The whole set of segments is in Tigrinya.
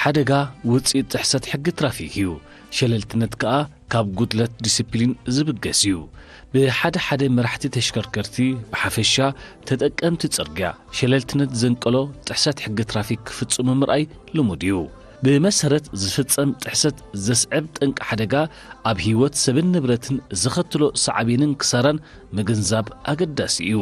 ሓደጋ ውጽኢት ጥሕሰት ሕጊ ትራፊክ እዩ። ሸለልትነት ከኣ ካብ ጉድለት ዲስፕሊን ዝብገስ እዩ። ብሓደ ሓደ መራሕቲ ተሽከርከርቲ ብሓፈሻ ተጠቀምቲ ጽርግያ ሸለልትነት ዘንቀሎ ጥሕሰት ሕጊ ትራፊክ ክፍጽሙ ምርኣይ ልሙድ እዩ። ብመሰረት ዝፍጸም ጥሕሰት ዘስዕብ ጠንቂ ሓደጋ ኣብ ህይወት ሰብን ንብረትን ዘኸትሎ ሳዕቤንን ክሳራን ምግንዛብ ኣገዳሲ እዩ።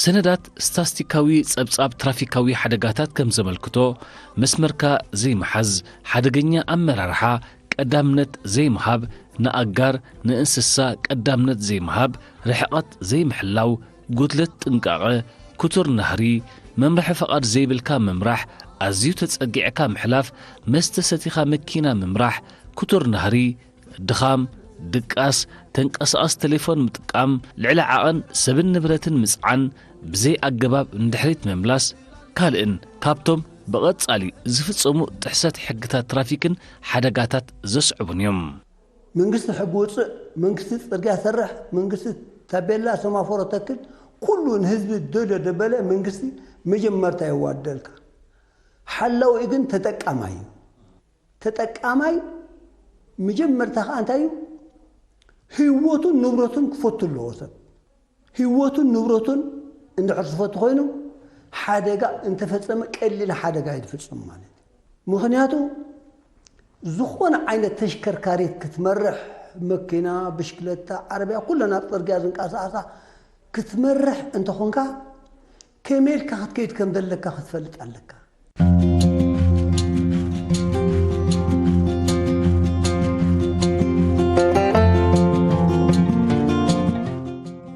ሰነዳት ስታስቲካዊ ጸብጻብ ትራፊካዊ ሓደጋታት ከም ዘመልክቶ፣ መስመርካ ዘይምሓዝ፣ ሓደገኛ ኣመራርሓ፣ ቀዳምነት ዘይምሃብ፣ ንኣጋር፣ ንእንስሳ ቀዳምነት ዘይምሃብ፣ ርሕቐት ዘይምሕላው፣ ጉድለት ጥንቃቐ፣ ክቱር ናህሪ፣ መምርሒ ፍቓድ ዘይብልካ ምምራሕ፣ ኣዝዩ ተጸጊዕካ ምሕላፍ፣ መስተ ሰቲኻ መኪና ምምራሕ፣ ክቱር ናህሪ፣ ድኻም፣ ድቃስ፣ ተንቀሳቓሲ ቴሌፎን ምጥቃም፣ ልዕሊ ዓቐን ሰብን ንብረትን ምጽዓን፣ ብዘይ ኣገባብ ንድሕሪት ምምላስ፣ ካልእን ካብቶም ብቐጻሊ ዝፍጸሙ ጥሕሰት ሕግታት ትራፊክን ሓደጋታት ዘስዕቡን እዮም። መንግስቲ ሕጊ ውፅእ፣ መንግስቲ ፅርግያ ሰርሕ፣ መንግስቲ ታቤላ ሰማፎሮ ተክል፣ ኩሉ ንህዝቢ ደዶ ደበለ መንግስቲ መጀመርታ የዋደልካ። ሓላዊ ግን ተጠቃማይ እዩ። ተጠቃማይ መጀመርታ ከዓ እንታይ እዩ? ህይወቱን ንብረቱን ክፈቱ ኣለዎ ሰብ። ህይወቱን ንብረቱን እንድሕር ዝፈቱ ኮይኑ፣ ሓደጋ እንተፈጸመ ቀሊል ሓደጋ እዩ ዝፍጽም ማለት እዩ። ምኽንያቱ ዝኾነ ዓይነት ተሽከርካሪት ክትመርሕ፣ መኪና፣ ብሽክለታ፣ ዓረብያ፣ ኩለን ኣብ ጽርግያ ዝንቀሳቐሳ ክትመርሕ እንተኾንካ፣ ከመይ ኢልካ ክትከይድ ከም ዘለካ ክትፈልጥ ኣለካ።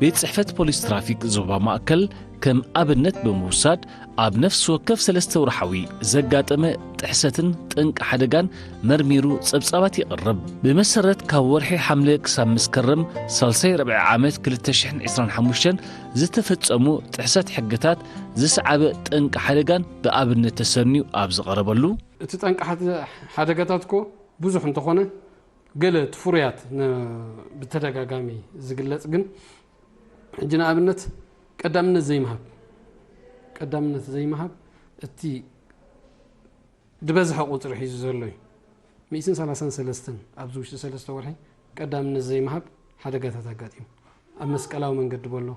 ቤት ጽሕፈት ፖሊስ ትራፊክ ዞባ ማእከል ከም ኣብነት ብምውሳድ፣ ኣብ ነፍሲ ወከፍ ሰለስተ ወርሓዊ ዘጋጠመ ጥሕሰትን ጠንቂ ሓደጋን መርሚሩ ጸብጻባት የቕርብ። ብመሰረት ካብ ወርሒ ሓምለ ክሳብ መስከረም ሳልሳይ ርብዒ ዓመት ክልተ ሽሕን ዕስራን ሓሙሽተን ዝተፈጸሙ ጥሕሰት ሕግታት ዝሰዓበ ጠንቂ ሓደጋን ብኣብነት ተሰንዩ ኣብ ዝቐረበሉ፣ እቲ ጠንቂ ሓደ-፣ ሓደጋታት እኮ ብዙሕ እንተኾነ፣ ገለ እቲ ፍሩያት ነ-፣ ብተደጋጋሚ ዝግለጽ ግን፣ ሕጂ ንኣብነት ቀዳምነት ዘይምሃብ፣ ቀዳምነት ዘይምሃብ እቲ ዝበዝሐ ቁጽሪ ሒዙ ዘሎ እዩ። ሚእትን ሰላሳን ሰለስተን ኣብዚ ውሽጢ ሰለስተ ወርሒ ቀዳምነት ዘይምሃብ ሓደጋታት ኣጋጢሙ። ኣብ መስቀላዊ መንገዲ በሎ፣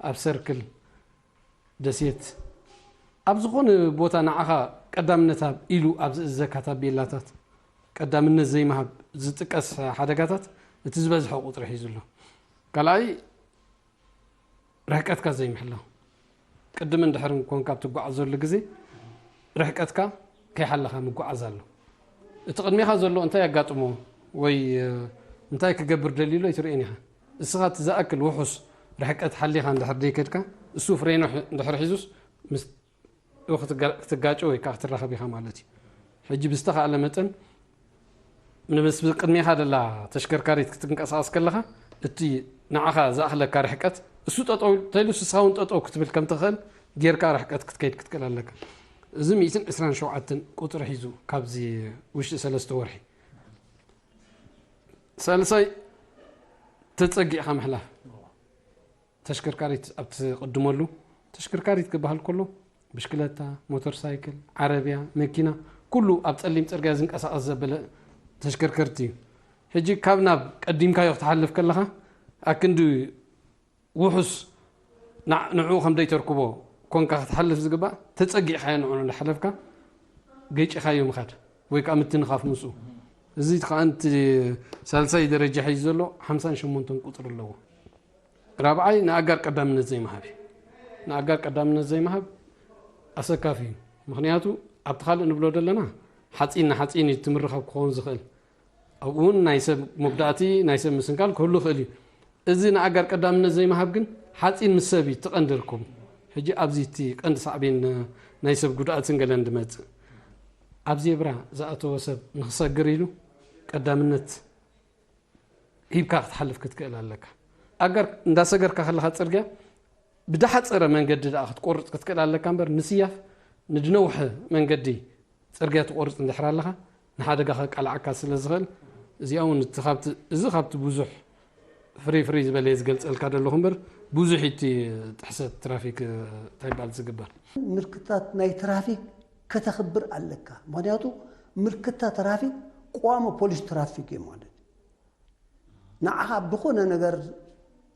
ኣብ ሰርክል ደሴት፣ ኣብ ዝኾነ ቦታ ንዓኻ ቀዳምነት ሃብ ኢሉ ኣብ ዝእዘካ ታቤላታት ቀዳምነት ዘይምሃብ ዝጥቀስ ሓደጋታት እቲ ዝበዝሐ ቁጽሪ ሒዙ ኣሎ። ካልኣይ፣ ርሕቀትካ ዘይምሕላው። ቅድምን ድሕርን ኮንካ ኣብ ትጓዓዘሉ ግዜ ርሕቀትካ ከይሓለኻ ምጓዓዝ ኣሎ። እቲ ቅድሜኻ ዘሎ እንታይ ኣጋጥሞ ወይ፣ እ፣ እንታይ ክገብር ደልዩ ኣሎ ኣይትርእን ኢኻ። እስኻ እቲ ዝኣክል ውሑስ ርሕቀት ሓሊኻ እንድሕር ደይከድካ፣ እሱ ፍሬኑ ሕ-፣ እንድሕር ሒዙስ ምስ ክትጋ-፣ ክትጋጨ ወይ ከዓ ክትራኸብ ኢኻ ማለት እዩ። ሕጂ ብዝተኻእለ መጠን ንምስ ቅድሜኻ ደላ ተሽከርካሪት ክትንቀሳቐስ ከለኻ፣ እቲ ንዓኻ ዝኣኽለካ ርሕቀት፣ እሱ ጠጠው ተይሉስ ንስኻ እውን ጠጠው ክትብል ከም ትኽእል ጌርካ ርሕቀት ክትከይድ ክትክእል ኣለካ። እዚ ሚእትን ዕስራን ሸውዓተን ቁጽሪ ሒዙ ካብዚ ውሽጢ ሰለስተ ወርሒ። ሳልሳይ፣ ተጸጊዕካ ምሕላፍ። ተሽከርካሪት ኣብ ትቕድመሉ፣ ተሽከርካሪት ክበሃል ከሎ፣ ብሽክለታ፣ ሞተር ሳይክል፣ ዓረብያ፣ መኪና፣ ኩሉ ኣብ ጸሊም ጽርግያ ዝንቀሳቐስ ዘበለ ተሽከርከርቲ እዩ። ሕጂ ካብ ናብ ቀዲምካዮ ክትሓልፍ ከለኻ፣ ኣክንዲ ውሑስ ና-፣ ንዕኡ ከም ደይተርክቦ ኮንካ ክትሓልፍ ዝግባእ፣ ተጸጊዕካዮ ንዕኡ እንዳሓለፍካ፣ ገጭኻዮ ምኻድ ወይ ከዓ ምትንኻፍ ምስኡ። እዚ ከዓ እቲ ሳልሳይ ደረጃ ሒዙ ዘሎ ሓምሳን ሸሞንተን ቁጽሪ ኣለዎ። ራብዓይ፣ ንኣጋር ቀዳምነት ዘይምሃብ እዩ። ንኣጋር ቀዳምነት ዘይምሃብ ኣሰካፊ እዩ። ምኽንያቱ፣ ኣብቲ ካልእ ንብሎ ዘለና ሓፂን ንሓፂን እዩ እቲ ምርኻብ ክኸውን ዝኽእል። ኣብኡ እውን ናይ ሰብ መጉዳእቲ፣ ናይ ሰብ ምስንካል ክህሉ ይኽእል እዩ። እዚ ንኣጋር ቀዳምነት ዘይምሃብ ግን ሓፂን ምስ ሰብ እዩ እቲ ቀንዲ ርክቡ። ሕጂ ኣብዚ እቲ ቀንዲ ሳዕቤን ናይ ሰብ ጉድኣትን ገለን ዝመፅእ። ኣብ ዜብራ ዝኣተወ ሰብ ንክሰግር ኢሉ ቀዳምነት ሂብካ ክትሓልፍ ክትክእል ኣለካ። ኣጋር እንዳሰገርካ ከለኻ ጽርግያ ብዳሓጸረ መንገዲ ደኣ ክትቆርጽ ክትክእል ኣለካ እምበር፣ ንስያፍ ንድነውሐ መንገዲ ጽርግያ ትቆርጽ እንድሕር ኣለኻ፣ ንሓደጋ ከቃልዓካ ስለ ዝኽእል፣ እዚኣ እውን እቲ ካብቲ፣ እዚ ካብቲ ብዙሕ ፍርይ ፍርይ ዝበለ እየ ዝገልጸልካ ዘለኹ እምበር፣ ብዙሕ እቲ ጥሕሰት ትራፊክ እንታይ ይባል ዝግበር? ምልክታት ናይ ትራፊክ ከተኽብር ኣለካ። ምኽንያቱ ምልክታ ትራፊክ ቀዋሚ ፖሊስ ትራፊክ እዩ ማለት እዩ። ንዓኻ ብኾነ ነገር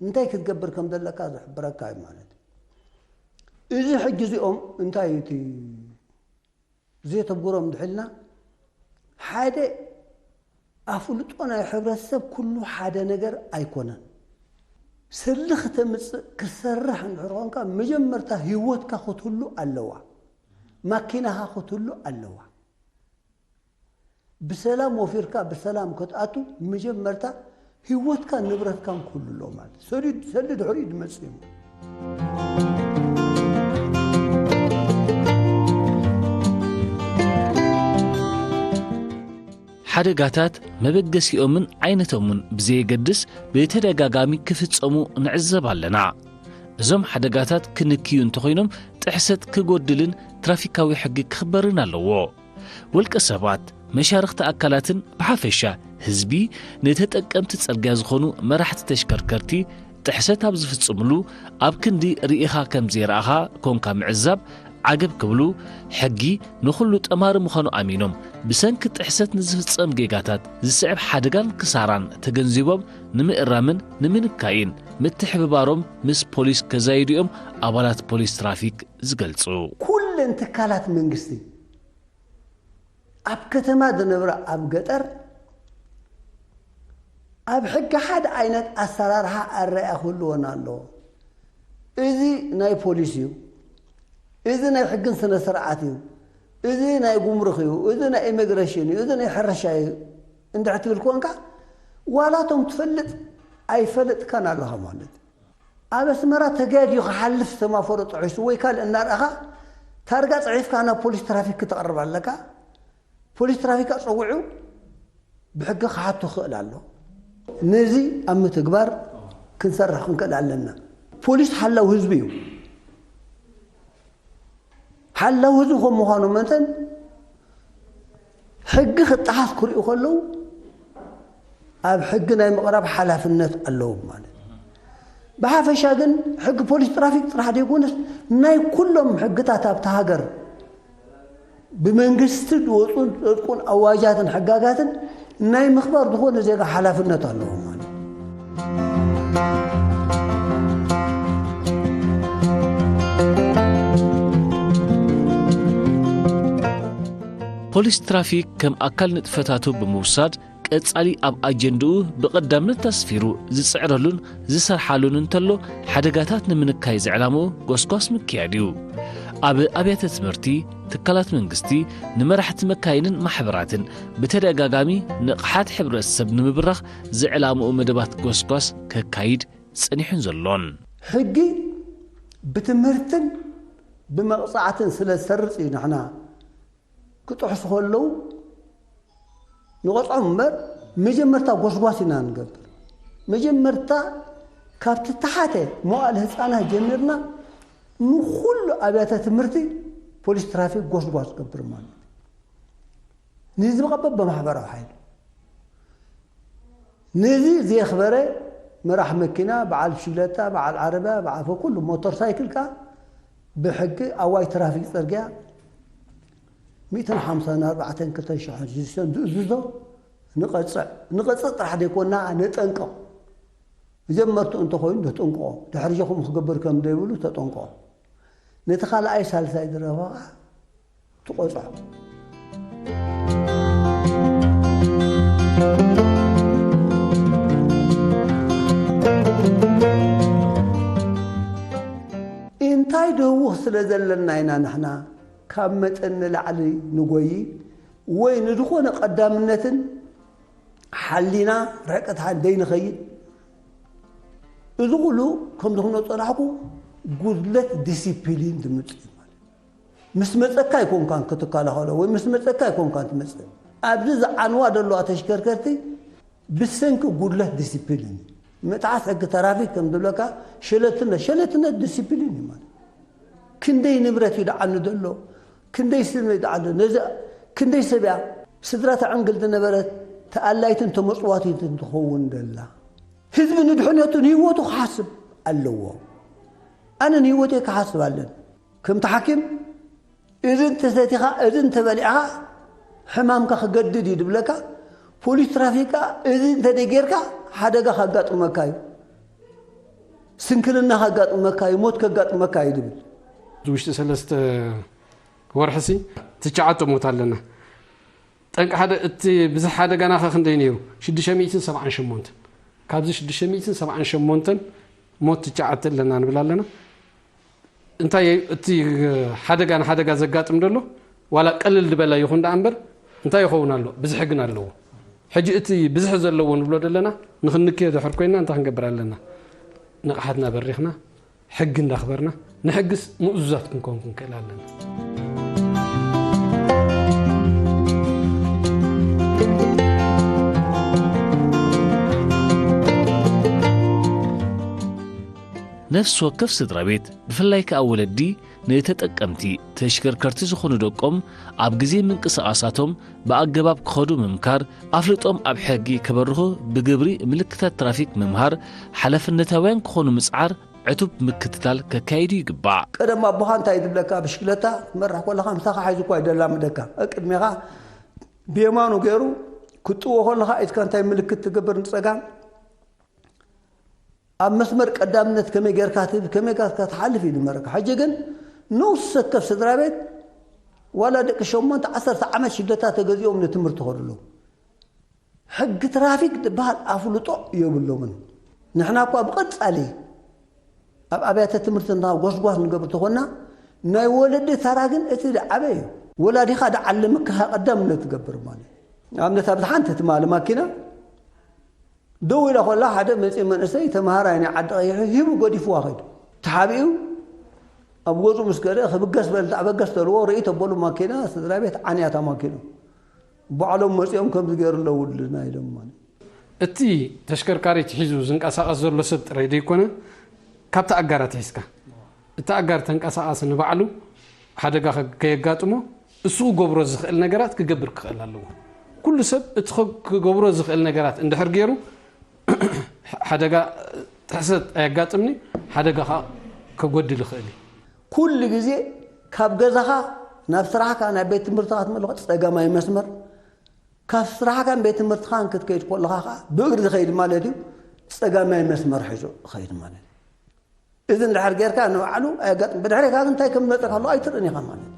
እንታይ ክትገብር ከም ዘለካ ዝሕብረካ እዩ ማለት እዩ። እዚ ሕጂ እዚኦም እንታይ እዩ እቲ ዘየተግብሮም ድሕልና ሓደ ኣፍልጦ ናይ ሕብረተሰብ ኩሉ ሓደ ነገር ኣይኮነን። ስሊ ክተምጽእ ክሰርሕ እንድሕር ኮንካ መጀመርታ ህይወትካ ክትህሉ ኣለዋ፣ ማኪናኻ ክትህሉ ኣለዋ። ብሰላም ወፊርካ ብሰላም ክትኣቱ መጀመርታ ህይወትካ ንብረትካን ክህሉ ኣለዎ ማለት እዩ። ሰሊ ድሕሪኡ ድመጽእ እዩ። ሓደጋታት መበገሲኦምን ዓይነቶምን ብዘየገድስ ብተደጋጋሚ ክፍጸሙ ንዕዘብ ኣለና። እዞም ሓደጋታት ክንክዩ እንተኾይኖም ጥሕሰት ክጎድልን ትራፊካዊ ሕጊ ክኽበርን ኣለዎ። ውልቀ ሰባት፣ መሻርኽቲ ኣካላትን ብሓፈሻ ህዝቢ ንተጠቀምቲ ጽርግያ ዝኾኑ መራሕቲ ተሽከርከርቲ ጥሕሰት ኣብ ዝፍጽምሉ ኣብ ክንዲ ርኢኻ ከም ዘይረኣኻ ኮንካ ምዕዛብ ዓገብ ክብሉ ሕጊ ንኹሉ ጠማሪ ምዃኑ ኣሚኖም ብሰንኪ ጥሕሰት ንዝፍጸም ጌጋታት ዝስዕብ ሓደጋን ክሳራን ተገንዚቦም ንምእራምን ንምንካይን ምትሕብባሮም ምስ ፖሊስ ከዛይዱ እዮም ኣባላት ፖሊስ ትራፊክ ዝገልጹ። ኩለን ትካላት መንግስቲ ኣብ ከተማ ዝነብራ ኣብ ገጠር ኣብ ሕጊ ሓደ ዓይነት ኣሰራርሓ ኣረኣእያ ክህልወን ኣለዎ። እዚ ናይ ፖሊስ እዩ፣ እዚ ናይ ሕግን ስነ ስርዓት እዩ፣ እዚ ናይ ጉምሩክ እዩ፣ እዚ ናይ ኢሚግሬሽን እዩ፣ እዚ ናይ ሕርሻ እዩ እንድሕር ትብል ኮንካ ዋላ እቶም ትፈልጥ ኣይፈለጥካን ኣለኻ ማለት እዩ። ኣብ ኣስመራ ተጋግዩ ክሓልፍ ሰማፈሮ ጥሒሱ ወይ ካልእ እናረኣኻ ታርጋ ጽሒፍካ ናብ ፖሊስ ትራፊክ ክተቕርብ ኣለካ። ፖሊስ ትራፊክ ኣጸዊዑ ብሕጊ ክሓቶ ክኽእል ኣሎ። ነዚ ኣብ ምትግባር ክንሰርሕ ክንክእል ኣለና። ፖሊስ ሓላው ህዝቢ እዩ። ሓላው ህዝቢ ከም ምዃኑ መጠን ሕጊ ክጠሓስ ክሪኡ ከለዉ ኣብ ሕጊ ናይ ምቕራብ ሓላፍነት ኣለዎም ማለት እዩ። ብሓፈሻ ግን ሕጊ ፖሊስ ትራፊክ ጥራሕ ዘይኮነስ ናይ ኩሎም ሕግታት ኣብቲ ሃገር ብመንግስቲ ዝወፁን ዝፀድቁን ኣዋጃትን ሕጋጋትን ናይ ምኽባር ዝኾነ ዜጋ ሓላፍነት ኣለዎ ማለት እዩ። ፖሊስ ትራፊክ ከም ኣካል ንጥፈታቱ ብምውሳድ ቀጻሊ ኣብ ኣጀንድኡ ብቐዳምነት ኣስፊሩ ዝጽዕረሉን ዝሰርሓሉን እንተሎ ሓደጋታት ንምንካይ ዝዕላምኡ ጎስጓስ ምክያድ እዩ። ኣብ ኣብያተ ትምህርቲ፣ ትካላት መንግስቲ፣ ንመራሕቲ መካይንን ማሕበራትን ብተደጋጋሚ ንቕሓት ሕብረተሰብ ንምብራኽ ዝዕላምኡ መደባት ጎስጓስ ከካይድ ጸኒሑን ዘሎን። ሕጊ ብትምህርትን ብመቕጻዕትን ስለ ዝሰርጽ እዩ ንሕና ክጥሕሱ ከለዉ ንቐጽዖም እምበር መጀመርታ ጎስጓስ ኢና ንገብር። መጀመርታ ካብቲ ተሓተ መዋእለ ህፃናት ጀሚርና ንኹሉ ኣብያተ ትምህርቲ ፖሊስ ትራፊክ ጎስጓስ ዝገብር ማለት እዩ። ንህዝቢ ቀበብ ብማሕበራዊ ሓይሊ ነዚ ዘየኽበረ መራሕ መኪና፣ በዓል ብሽግለታ፣ በዓል ዓረብያ፣ በዓል ኩሉ ሞተር ሳይክል ከኣ ብሕጊ ኣዋጅ ትራፊክ ጽርግያ ሚእትን ሓምሳን ኣርባዕተን ክልተ ሽሕን ሽዱሽተን ዝእዝዞ ንቐጽዕ ንቐጽዕ ጥራሕ ዘይኮና ነጠንቅቕ። መጀመርትኡ እንተኾይኑ ነጠንቅቖ፣ ድሕሪ ጀኹም ክገብር ከም ዘይብሉ ተጠንቅቖ። ነቲ ካልኣይ ሳልሳይ ዝረኸበ ከኣ ትቖጽዖ። እንታይ ደውኽ ስለ ዘለና ኢና ንሕና ካብ መጠን ንላዕሊ ንጎይ ወይ ንዝኾነ ቀዳምነትን ሓሊና ርሕቀት ሓ- ደይንኸይድ? እዚ ኩሉ ከምዚ ክነጸናሕኩ ጉድለት ዲሲፕሊን ዝምጽእ እዩ ማለት እዩ። ምስ መጸካ ኣይኮንካን ክትከላኸሎ ወይ ምስ መጸካ ኣይኮንካን ትመጽእ። ኣብዚ ዝዓንዋ ዘለዋ ተሽከርከርቲ ብሰንኪ ጉድለት ዲሲፕሊን እዩ። ምጥሓስ ሕጊ ተራፊክ ከም ዝብለካ ሸለትነት፣ ሸለትነት ዲሲፕሊን እዩ ማለት። ክንደይ ንብረት እዩ ደዓኒ ዘሎ፣ ክንደይ ስም እዩ ደዓኒ ነዚ ክንደይ ሰብ እያ ስድራ ተዕንግል ዝነበረት ተኣላይትን ተመጽዋቲትን ትኸውን ደላ። ህዝቢ ንድሕነቱ ንህይወቱ ክሓስብ ኣለዎ። ኣነ ንህይወተይ ክሓስብ ኣለን። ከምቲ ሓኪም፣ እዚ እንተሰቲኻ፣ እዚ እንተበሊዕኻ፣ ሕማምካ ክገድድ እዩ ድብለካ። ፖሊስ ትራፊክ ከኣ፣ እዚ እንተደይ ጌርካ፣ ሓደጋ ከጋጥመካ እዩ፣ ስንክልና ከጋጥመካ እዩ፣ ሞት ከጋጥመካ እዩ ድብል። እዚ ውሽጢ ሰለስተ ወርሕሲ ትሽዓተ ሞት ኣለና። ጠንቂ ሓደ፣ እቲ ብዝሕ ሓደጋና ከ ክንደይ ነይሩ? ሽዱሽተ ሚእትን ሰብዓን ሸሞንተን። ካብዚ ሽዱሽተ ሚእትን ሰብዓን ሸሞንተን ሞት ትሽዓተ ኣለና ንብል ኣለና። እንታይ እዩ እቲ ሓደጋ ንሓደጋ ዘጋጥም ዘሎ? ዋላ ቀልል ዝበለ ይኹን ደኣ እምበር፣ እንታይ ይኸውን ኣሎ? ብዝሒ ግን ኣለዎ። ሕጂ እቲ ብዝሒ ዘለዎ ንብሎ ዘለና፣ ንኽንክዮ ድሕር ኮይንና እንታይ ክንገብር ኣለና? ንቕሓትና በሪኽና፣ ሕጊ እንዳኽበርና፣ ንሕግስ ምእዙዛት ክንከውን ክንክእል ኣለና። ነፍሲ ወከፍ ስድራ ቤት፣ ብፍላይ ከኣ ወለዲ፣ ንተጠቀምቲ ተሽከርከርቲ ዝኾኑ ደቆም ኣብ ግዜ ምንቅስቓሳቶም ብኣገባብ ክኸዱ ምምካር፣ ኣፍልጦም ኣብ ሕጊ ከበርኹ ብግብሪ ምልክታት ትራፊክ ምምሃር፣ ሓላፍነታውያን ክኾኑ ምጽዓር፣ ዕቱብ ምክትታል ከካይዱ ይግባእ። ቀደም ኣቦኻ እንታይ ዝብለካ፣ ብሽክለታ ትመርሕ ከለኻ ምሳኻ ሓይዙ እኳ ይደላምደካ። ቅድሜኻ ብየማኑ ገይሩ ክትጥዎ ከለኻ ኢድካ እንታይ ምልክት ትገብር ንጸጋም፣ ኣብ መስመር ቀዳምነት ከመይ ጌርካ ትብል፣ ከመይ ጌርካ ትሓልፍ እዩ ዝመረካ። ሕጂ ግን ንኡስ ሰከፍ ስድራ ቤት ዋላ ደቂ ሸሞንተ ዓሰርተ ዓመት ሽግለታ ተገዚኦም ንትምህርቲ ይኸዱ ኣለዉ። ሕጊ ትራፊክ ዝበሃል ኣፍልጦ የብሎምን። ንሕና እኳ ብቐጻሊ ኣብ ኣብያተ ትምህርቲ እንዳ ጎስጓስ ንገብር ተኾንና፣ ናይ ወለዲ ተራ ግን እቲ ዝዓበየ እዩ። ወላዲኻ ዝዓለመካ ቀዳምነት ትገብር ማለት እዩ። ንኣብነት ኣብዚ ሓንቲ ትማሊ ማኪና ደው ኢላ ኮላ ሓደ መጺኡ መንእሰይ ተመሃራይ ናይ ዓዲ ቀይሑ ሂቡ ገዲፍዋ ከይዱ። ተሓቢኡ ኣብ ገጹ ምስ ከደ ክብገስ በል፣ ተበገስ ተልዎ ርእይ ተበሉ ማኪና ስድራ ቤት ዓንያ እታ ማኪና። ባዕሎም መጺኦም ከምዚ ገይሩ ኣለዉ ወለድና ኢሎም ማለት። እቲ ተሽከርካሪት ሒዙ ዝንቀሳቐስ ዘሎ ሰብ ጥራይ ዘይኮነ፣ ካብቲ ኣጋር ኣትሒዝካ፣ እቲ ኣጋር ተንቀሳቓሲ ንባዕሉ ሓደጋ ከ-፣ ከየጋጥሞ እሱ ክገብሮ ዝኽእል ነገራት ክገብር ክኽእል ኣለዎ። ኩሉ ሰብ እቲ ከ-፣ ክገብሮ ዝኽእል ነገራት እንድሕር ገይሩ፣ ሓደጋ ጥሕሰት ኣየጋጥምኒ፣ ሓደጋ ኸኣ ከጎድል ይኽእል እዩ። ኩሉ ግዜ ካብ ገዛኻ ናብ ስራሕካ፣ ናብ ቤት ትምህርትኻ ትመለኸ ጸጋማይ መስመር፣ ካብ ስራሕካን ቤት ትምህርትኻን ክትከይድ ከለኻ ኸኣ ብእግሪ ዝኸይድ ማለት እዩ፣ ጸጋማይ መስመር ሒዙ ክኸይድ ማለት እዩ። እዚ እንድሕር ጌርካ ንባዕሉ ኣየጋጥም። ብድሕሬካ ግን እንታይ ከም ዝመጸካ ኣሎ ኣይትርእን ኢኻ ማለት እዩ።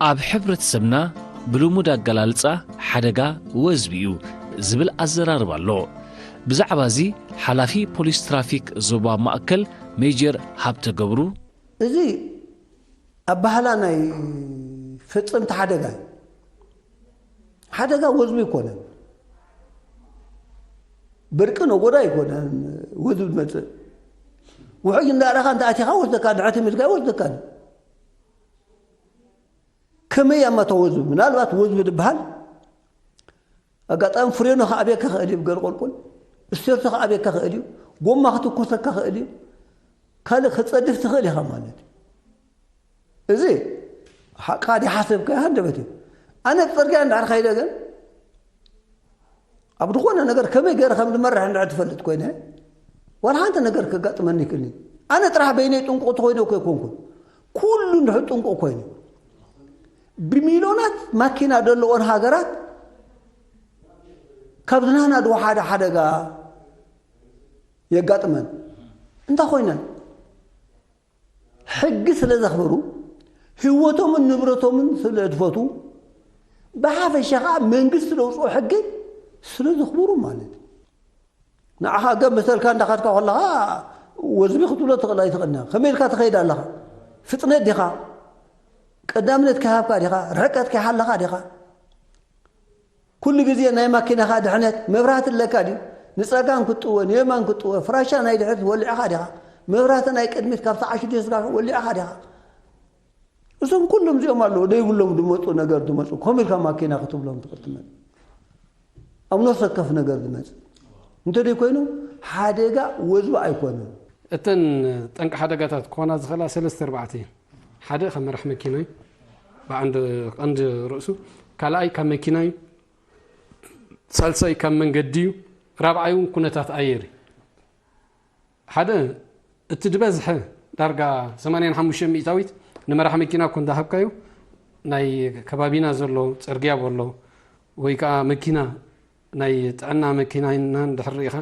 ኣብ ሕብረተሰብና ብልሙድ ኣገላልጻ ሓደጋ ወዝቢ እዩ ዝብል ኣዘራርባ ኣሎ። ብዛዕባ እዚ ሓላፊ ፖሊስ ትራፊክ ዞባ ማእከል ሜጀር ሃብተ ገብሩ፣ እዚ ኣባህላ ናይ ፈጸምቲ ሓደጋ እዩ። ሓደጋ ወዝቢ ኣይኮነን። በርቂ ነጎዳ ኣይኮነን ወዝቢ ዝመጽእ። ውሕጅ እንዳረኻ እንተ ኣቲኻ ወስደካ፣ ድሕሪ ትም ኢልካ ይወስደካ። ከመይ እያ እማ እታ ወዝቢ? ምናልባት ወዝቢ ዝበሃል ኣጋጣሚ ፍሬኖ ክኣብየካ ክእል እዩ፣ ገለ ቆልቁል ስቴርቶ ክኣብየካ ክእል እዩ፣ ጎማ ክትኮሰካ ክእል እዩ፣ ካልእ ክጸድፍ ትኽእል ኢኻ ማለት እዩ። እዚ ሓቅኻ ድዩ ሓሰብካዮ ሃንደበት እዩ። ኣነ ብጽርግያ እንድሕር ከይደ ግን ኣብ ዝኾነ ነገር ከመይ ገይረ ከም ዝመርሕ እንድሕር ትፈልጥ ኮይነ፣ ዋላ ሓንቲ ነገር ከጋጥመኒ ይክእል እዩ። ኣነ ጥራሕ በይነይ ጥንቁቕ ተኮይነ እኮ ኣይኮንኩን። ኩሉ እንድሕር ጥንቁቕ ኮይኑ፣ ብሚልዮናት ማኪና ዘለዎን ሃገራት ካብ ዝናህና ዝወሓደ ሓደጋ የጋጥመን። እንታይ ኮይነን? ሕጊ ስለ ዘኽብሩ፣ ህይወቶምን ንብረቶምን ስለ ዝፈቱ፣ ብሓፈሻ ኸዓ መንግስቲ ዘውፅኦ ሕጊ ስለ ዘኽብሩ ማለት እዩ። ንዓኻ ገብ መሰልካ እንዳኻድካ ከለኻ ወዝቢ ክትብሎ ትኽእል ኣይትኽእልና። ከመይ ኢልካ ትኸይድ ኣለኻ? ፍጥነት ዲኻ? ቀዳምነት ከይሃብካ ዲኻ? ርሕቀት ከይሓለኻ ዲኻ? ኩሉ ግዜ ናይ ማኪናኻ ድሕነት መብራህቲ ኣለካ ድዩ? ንጸጋም ክትጥወ፣ ንየማን ክትጥወ፣ ፍራሻ ናይ ድሕረት ወሊዕኻ ዲኻ? መብራህቲ ናይ ቅድሚት ካብ ሰዓት ሽዱሽተ ስጋዕ ወሊዕኻ ዲኻ? እዞም ኩሎም እዚኦም ኣለዉ፣ ደይብሎም ዝመጹ ነገር ዝመጹ፣ ኮም ኢልካ ማኪና ክትብሎም ትኽእል ትመጽእ። ኣብ ነፍሲ ወከፍ ነገር ዝመጽእ። እንተደይ ኮይኑ፣ ሓደጋ ወዝቢ ኣይኮነን። እተን ጠንቂ ሓደጋታት ክኾና ዝኽእላ ሰለስተ ኣርባዕተ እየን። ሓደ ካብ መራሕ መኪና እዩ፣ ብዓንዲ ቀንዲ ርእሱ። ካልኣይ ካብ መኪና እዩ። ሳልሳይ ካብ መንገዲ እዩ። ራብዓይ እውን ኩነታት ኣየር እዩ። ሓደ እቲ ዝበዝሐ ዳርጋ ሰማንያን ሓሙሽተ ሚእታዊት ንመራሕ መኪና እኮ እንዳሃብካዮ ናይ ከባቢና ዘሎ ጽርግያ በሎ ወይ ከዓ መኪና ናይ ጥዕና መኪና ኢና እንድሕር ርኢኻ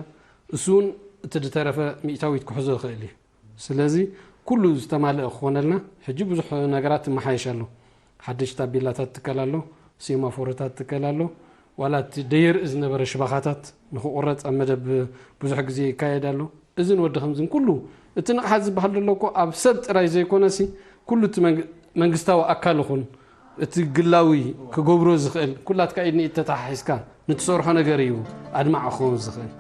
እሱ እውን እቲ ዝተረፈ ሚእታዊት ክሕዞ ይኽእል እዩ። ስለዚ ኩሉ ዝተማልአ ክኾነልና ሕጂ ብዙሕ ነገራት ይመሓየሽ ኣሎ። ሓደሽ ታቤላታት ትከል ኣሎ፣ ሴማፎሮታት ትከል ኣሎ። ዋላ እቲ ደየርኢ ዝነበረ ሽባኻታት ንክቑረፅ ኣብ መደብ ብዙሕ ግዜ ይካየድ ኣሎ። እዝን ወዲ ከምዝን ኩሉ እቲ ንቕሓት ዝበሃል ዘሎ እኮ ኣብ ሰብ ጥራይ ዘይኮነሲ ኩሉ እቲ መንግ- መንግስታዊ ኣካል ይኹን እቲ ግላዊ ክገብሮ ዝኽእል ኩላትካ ኢድ ንኢድ ተተሓሒዝካ ንትሰርሖ ነገር እዩ ኣድማዕ ክኸውን ዝኽእል።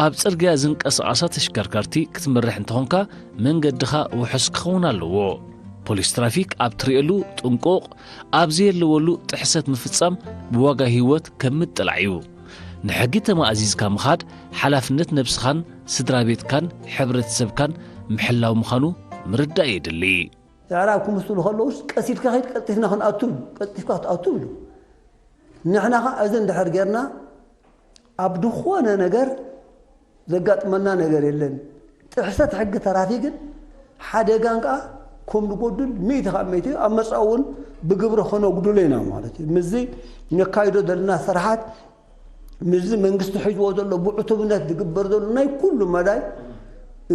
ኣብ ጽርግያ ዝንቀሳቐሳ ተሽከርከርቲ ክትመርሕ እንተኾንካ መንገድኻ ውሑስ ክኸውን ኣለዎ። ፖሊስ ትራፊክ ኣብ ትርእየሉ ጥንቁቕ፣ ኣብ ዘየለወሉ ጥሕሰት ምፍጻም ብዋጋ ህይወት ከም ምጥላዕ እዩ። ንሕጊ ተማእዚዝካ ምኻድ ሓላፍነት ነብስኻን ስድራ ቤትካን ሕብረተሰብካን ምሕላው ምዃኑ ምርዳእ የድሊ። ኣዕራብ ክምስሉ ከለውስ ቀስ ኢልካ ኸይድ ቀልጢፍና ክንኣቱ ቀልጢፍካ ክትኣቱ ኢሉ ንሕና ኸዓ እዚ እንድሕር ጌርና ኣብ ዝኾነ ነገር ዘጋጥመና ነገር የለን። ጥሕሰት ሕጊ ተራፊክን ሓደጋን ከኣ ከም ንጎድል ሚእቲ ካብ ሚእቲ ኣብ መጻኢ እውን ብግብሪ ከነጉድሎ ኢና ማለት እዩ። ምስዚ ነካይዶ ዘለና ስራሓት ምስዚ መንግስቲ ሒዝዎ ዘሎ ብዕቱብነት ዝግበር ዘሎ ናይ ኩሉ መዳይ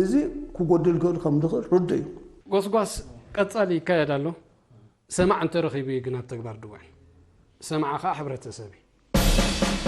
እዚ ክጎድል ክብል ከም ዝኽእል ርዱእ እዩ። ጎስጓስ ቀጻሊ ይካየድ ኣሎ። ሰማዕ እንተረኺቡ እዩ ግን ኣብ ተግባር ድውዕል። ሰማዕ ኸዓ ሕብረተሰብ እዩ።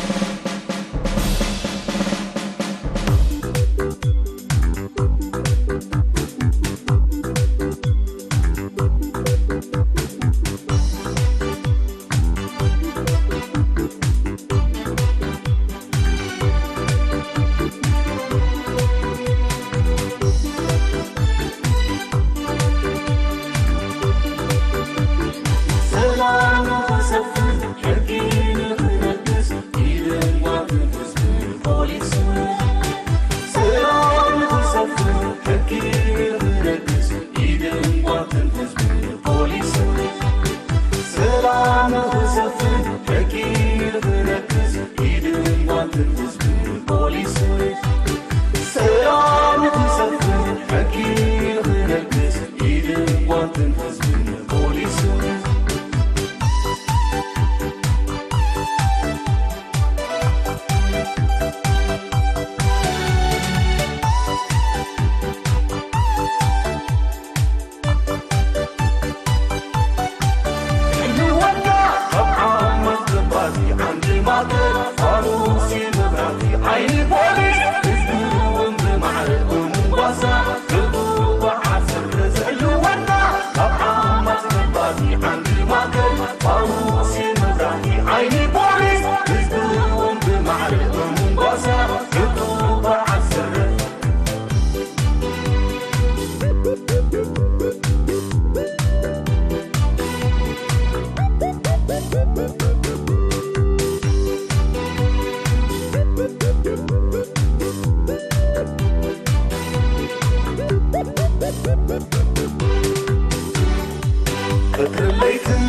ቀትርን ለይትን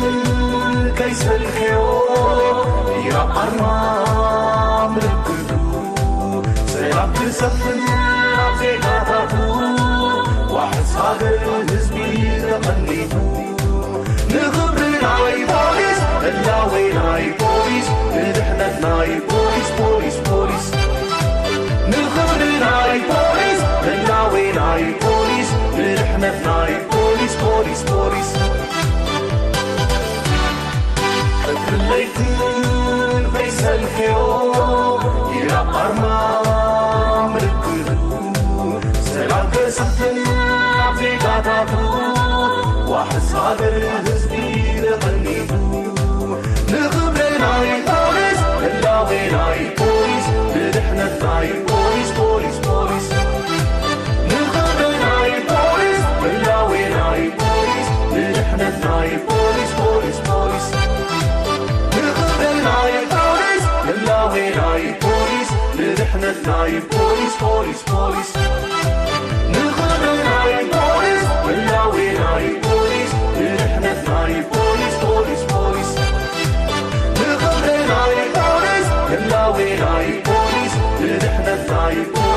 ከይሰልከዮ ይራብ ኣርማ ምልክቱ ሰላም ክሰፍን ኣብ ዜጋታቱ ዋሕስ ሃገር ህዝቢ ተቐኒቱ ንኽብሪ ናይ ፖሊስ ህላዌ ናይ ፖሊስ ንድሕነት ናይ ፖሊስ ፖሊስ ፖሊስ ንኽብሪ ናይ ፖሊስ ህላዌ ናይ ፖሊስ ንድሕነት ናይ ፖሊስ ፖሊስ ፖሊስ ቀትርን ለይትን ከይሰልከዮ ይራብ ኣርማ ምልክቱ ሰላም ከስፍን ኣብ ዜጋታቱ ዋሕስ ሃገር ህዝቢ ተቐኒቱ ንኽብሪ ናይ ፖሊስ ህላዌ ናይ ፖሊስ ንድሕነት ናይ ፖሊስ ፖሊስ ፖሊስ ንኽብሪ ናይ ፖሊስ ህላዌ ናይ ፖሊስ ንድሕነት ናይ ፖሊስ ፖሊስ ፖሊስ ንኽብሪ ናይ ፖሊስ ህላዌ ናይ ፖሊስ ንድሕነት ናይ ፖሊስ ፖሊስ ፖሊስ ንኽብሪ ናይ ፖሊስ ህላዌ ናይ ፖሊስ ንድሕነት ናይ ፖሊስ ፖሊስ ፖሊስ ንኽብሪ ናይ ፖሊስ ህላዌ ናይ ፖሊስ ንድሕነት ናይ ፖሊስ